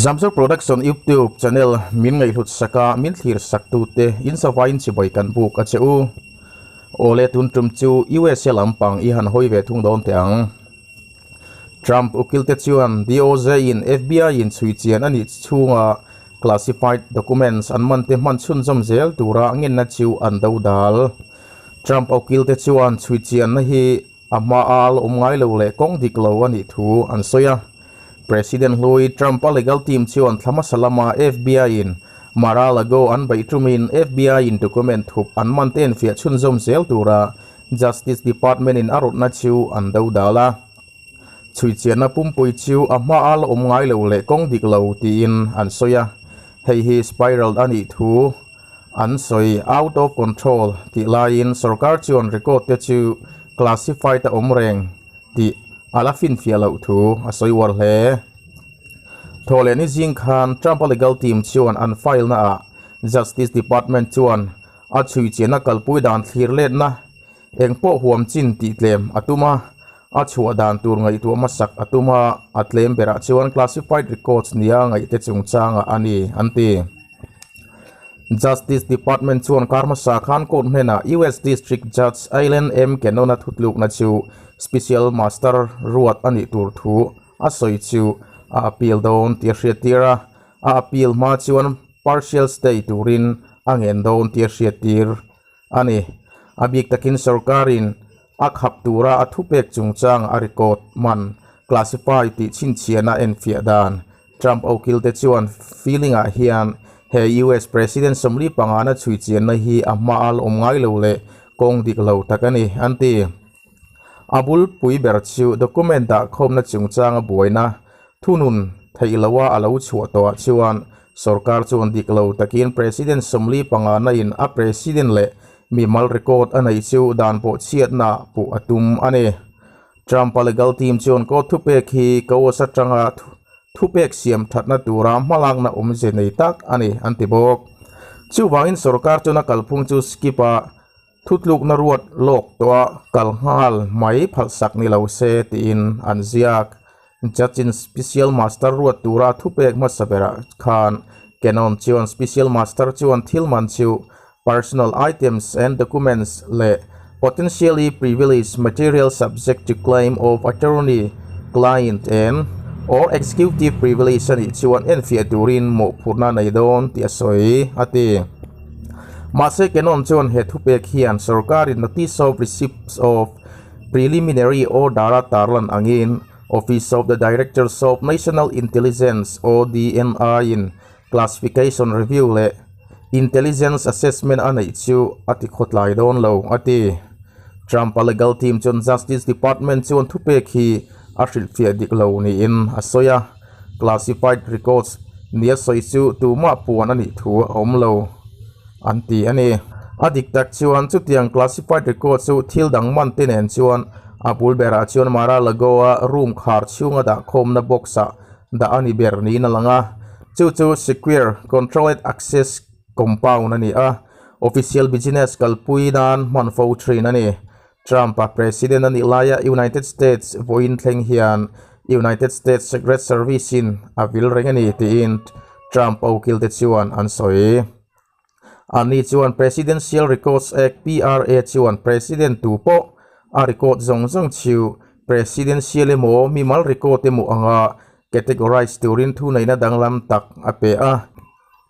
Zamzo Production YouTube channel min ngaihhlut sak a, min thlir sak tute in zavaiin chibai kan buk a che u. Awle tun tum chu USA lampang i han hawi ve thung dawn teh ang. Trump ukil te chuan DOJ in FBI in chhui chian a nih chhunga classified documents an man te hman chhunzawm zel tura ngenna chu an do dal. Trump ukil te chuan chhui chianna hi a hma a la awm ngai lo leh kawng dik lo a nih thu an sawi a. President hlui Trump a legal team chuan thla hmasa lama FBI in Mar-a-Lago an beih tumin FBI in document thup an man te enfiah chhunzawm zel tura Justice Department in a rawtna chu an do dal a. Chhuichianna pumpui chu a hma a la awm ngai lo leh kawng dik lo tiin an sawi a. Hei hi spiral a nih thu an sawi out of control tih laiin sorkar chuan record te chu classified a awm reng tih a la finfiah loh thu a sawi uar hle. Thawhlehni zing khan Trump-a legal team chuan an file naah Justice Department chuan a chhuichianna kalpui dan thlir letna Eng pawh huam chin tih tlem a tum a, a chhuah dan tur ngaihtuah hmasak a tum a, a tlem berah chuan classified records nia ngaihte chungchangah a ni, an ti. Justice Department chuan kar hmasa khan court hnenah US District Judge Aileen M. Cannon-a thutlukna chu Special Master ruat a nih tur thu a sawi chu a appeal dawn tih a hriattir a, a appeal hma chuan partial stay turin a ngen dawn tih a hriattir. a ni. A bik takin sorkarin a khap tura a thupek chungchang a record man classify tih chhinchhiahna enfiah dan Trump ukil te chuan filing-ah hian he US President 45 na chhuichianna hi a hma a la awm ngai lo leh kawng dik lo tak a ni, an ti. A bulpui ber chu document dahkhawmna chungchanga buaina Thunun theih loha a lo chhuah tawhah chuan sorkar chuan dik lo takin President 45 na in a President leh mimal record a neih chu dan pawh chhiatna puh a tum a ni. Trump-a legal team chuan court thupek hi Coase atanga thupek siam thatna tura hmalakna awmze nei tak a ni an ti bawk. Chuvangin sorkar chuan a kalphung chu skip a Thutlukna ruat lawk tawha kal nghal mai phalhsak ni lo se tiin an ziak. Judge-in Special Master ruat tura thupek hmasa berah khan Cannon chuan Special Master chuan thil man chu personal items and documents leh potentially privileged material subject to claim of attorney client and or executive privilege a nih chuan enfiah turin mawhphurhna a nei dawn tih a sawi, a ti. Mahse Cannon chuan he thupek hian sorkarin Notice of Receipts of Preliminary Order a tarlan angin Office of the Directors of National Intelligence, ODNI, in Classification Review leh Intelligence Assessment a neih chu a ti khawtlai dawn lo, a ti. Trump-a legal team chuan Justice Department chuan thupek hi a hrilhfiah dik lo niin a sawi a. Classified records nia sawi chu tumah puan a nih thu a awm lo an ti a ni. A dik tak chuan chutiang classified record chu thil dang man te nen chuan a bul berah chuan Mar-a-Lago-a room khar chhunga dah khawmna box-ah dah a ni ber niin a lang a, chu chu Secure Controlled Access Compound a ni a, official business kalpui nan hman fo thin a ni. Trump-a President a nih laia United States vawiin thleng hian United States Secret Service-in a vil reng a ni tiin Trump ukil te chuan an sawi. Ani chuan Presidential Records Act, PRA, chuan President tu pawh a record zawng zawng chu Presidential emaw mimal record emaw anga categorize turin thuneihna danglam tak a pe a.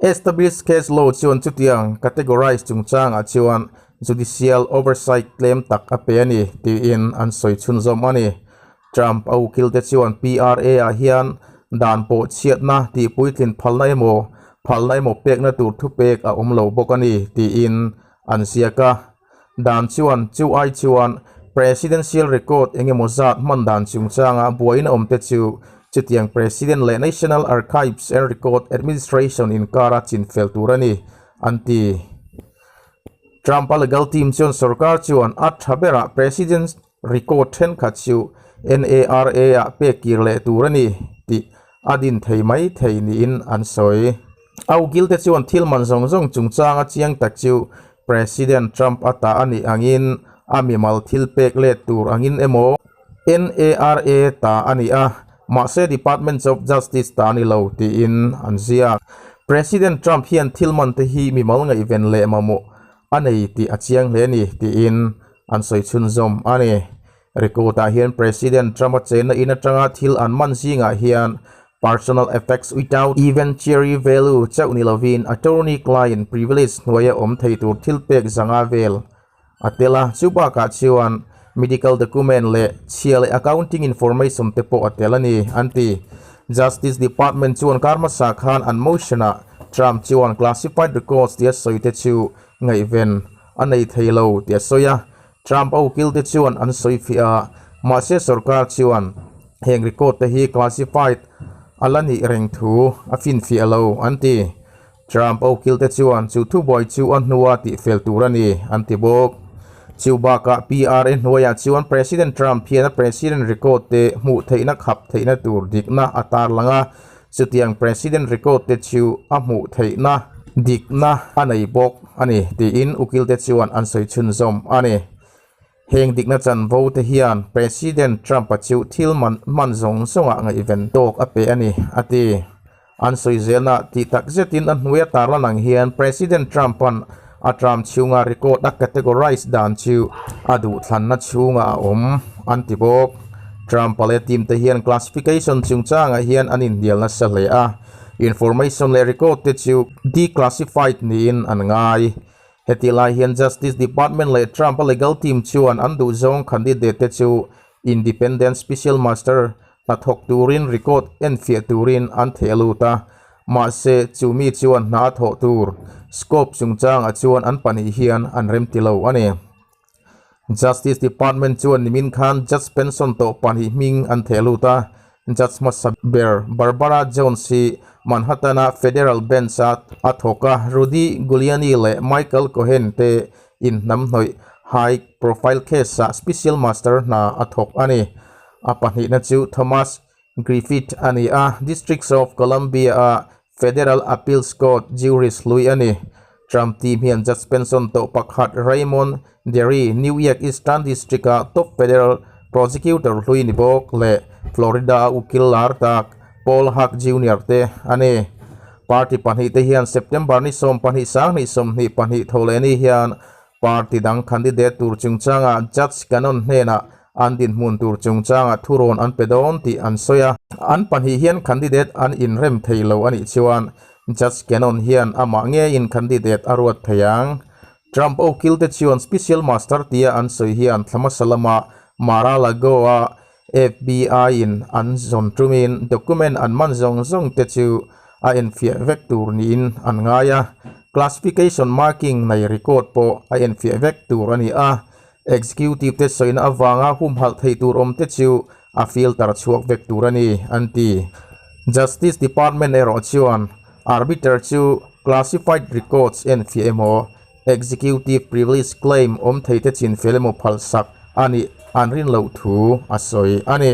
Established case law chuan chutiang categorize chungchangah chuan judicial oversight tlem tak a pe a ni tiin an sawi chhunzawm a ni. Trump a ukil te chuan PRA-ah hian dan pawh chhiatna tih puitlin phalna emaw phalna emaw pekna tur thupek a awm lo bawk a ni tiin an ziak a. Dan chuan chu ai chuan Presidential record eng emaw zat hman dan chungchanga buaina awm te chu chutiang President leh National Archives and Record Administration inkara chinfel tur a ni, an ti. Trump-a legal team chuan sorkar chuan a tha berah President record thenkhat chu NARA-ah pek kir leh tur a ni tih a din thei mai thei niin an sawi. A ukil te chuan thil man zawng zawng chungchanga chiang tak chu President Trump a ta a nih angin a mimal thil pek let tur angin emaw NARA ta a ni a, Mahse Departments of Justice ta a ni lo tiin an ziak. President Trump hian thil man te hi mimal ngaihven leh mamawh a nei tih a chiang hle ni tiin an sawi chhunzawm a ni. Record ah hian President Trump-a chenna in atanga thil an man zingah hian personal effects without eventuary value chauh ni lovin attorney client privilege hnuaia awm thei tur thil pek zanga vel a tel a, chu bakah chuan medical document leh chhia leh accounting information te pawh a tel a ni, an ti. Justice Department chuan kar hmasa khan an motion-ah Trump chuan classified records tia sawi te chu ngaihven a nei thei lo tia sawi a, Trump a ukil te chuan an sawi fiah a, mahse sorkar chuan heng record te hi classified a la nih reng thu a finfiah lo, an ti. Trump a ukil te chuan chu thubuai chu a hnua tihfel tur a ni, an ti bawk. Chu bakah PRA hnuaiah chuan President Trump hian a President record te hmuh theihna khap theihna tur dikna a tarlang a, chutiang President record te chu a hmuh theihna dikna a nei bawk a ni, tiin ukil te chuan an sawi chhunzawm a ni. Heng dikna chanvo te hian President Trump-a chu thil man hman zawng zawngah ngaihven tawk a pe a ni, a ti. An sawi zelna tih tak zetin a hnuaia tarlan ang hian President Trump-a'n a term chhunga record a categorize dan chu a duhthlanna chhungah a awm, an ti bawk. Trump-a leh team te hian classification chungchangah hian an inhnial nasa hle a, information leh record te chu declassified niin an ngai. Heti lai hian Justice Department leh Trump-a legal team chuan an duhzawng candidate te chu Independent Special Master hnathawk turin record enfiah turin an theh lut a, mahse chu mi chuan hna a thawh tur scope chungchangah chuan an pahnih hian an remti lo a ni. Justice Department chuan nimin khan Judge pension tawh pahnih hming an theh lut a, Judge hmasa ber Barbara Jones hi Manhattan-a federal bench-a a thawk a, Rudy Giuliani leh Michael Cohen te inhnamhnawih high profile case-ah special master hna a thawk a ni. A pahnihna chu Thomas Griffith a ni a, Districts of Columbia-a Federal Appeals Court jurist hlui a ni. Trump team hian Judge pension tawh pakhat Raymond Dearie, New York Eastern District-a top federal prosecutor hlui ni bawk leh Florida-a ukil lar tak Paul Haack Junior te a ni. Party pahnihte hian September ni 12 2022 tholehni hian Party dang candidate tur chungchangah Judge Cannon hnenah an dinhmun tur chungchangah thurawn an pe dawn tih an sawi a. An pahnih hian candidate an inrem thei lo a nih chuan Judge Cannon hian amah ngeiin candidate a ruat thei ang. Trump ukil te chuan Special Master tia an sawi hian thla hmasa lama Mar-a-Lago-a FBI-in an zawn tumin document an man zawng zawng te chu a enfiah vek tur niin an ngai a, classification marking nei record pawh a enfiah vek tur a ni a, executive te sawina avanga humhalh theih tur awm te chu a filter chhuak vek tur a ni, an ti. Justice Department erawh chuan arbiter chu classified records enfiah emaw, Executive privilege claim awm thei te chin fel emaw phalsak a nih an rin loh thu a sawi a ni.